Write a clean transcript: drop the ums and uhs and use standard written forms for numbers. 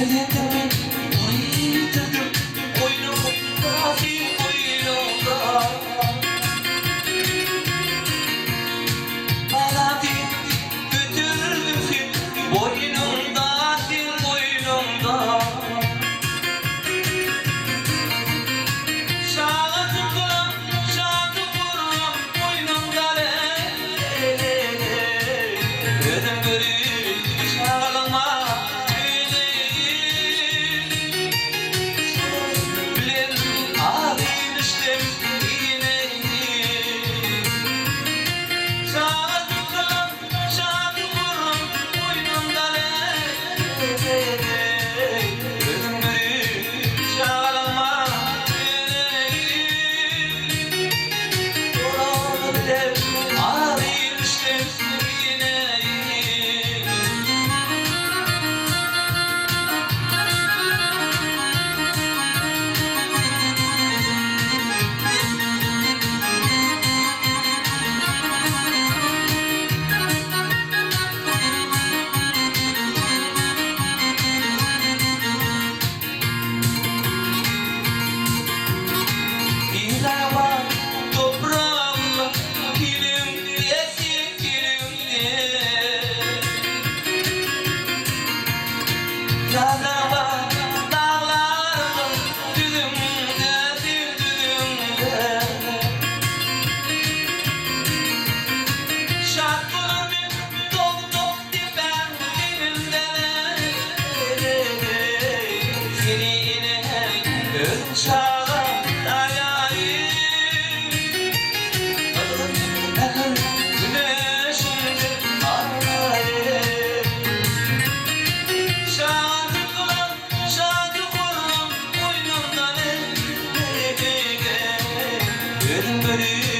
Perzendiňi ýitirdim goýnuňda sen goýnuňda. Balam sen göterdim sen boýnuňda sen goýnuňda. Şatlygym şatlygym goýnuňda leý-leý-leý. Özüm görüp şalygyma döneýin. Şonuň bilen azym işlem iýneýin. Şatlygym şatlygym goýnuňda leý-leý-leý. Özüm görüp şalygyma döneýin. Şonuň bilen azym işlem iýneýin. Ilaman topragymda kilimdesin kilimde. Ýazarma daglarymyň düzündesin düzünde. Şat bolar men dogduk depäň deňinde. Seni enem öz çaga saýaýyn. Gyzgyn mähir güneşiňde arlaýyn. Şatlyklar şady-horram goýnumdan eý-eý-eý. Özüm görüp.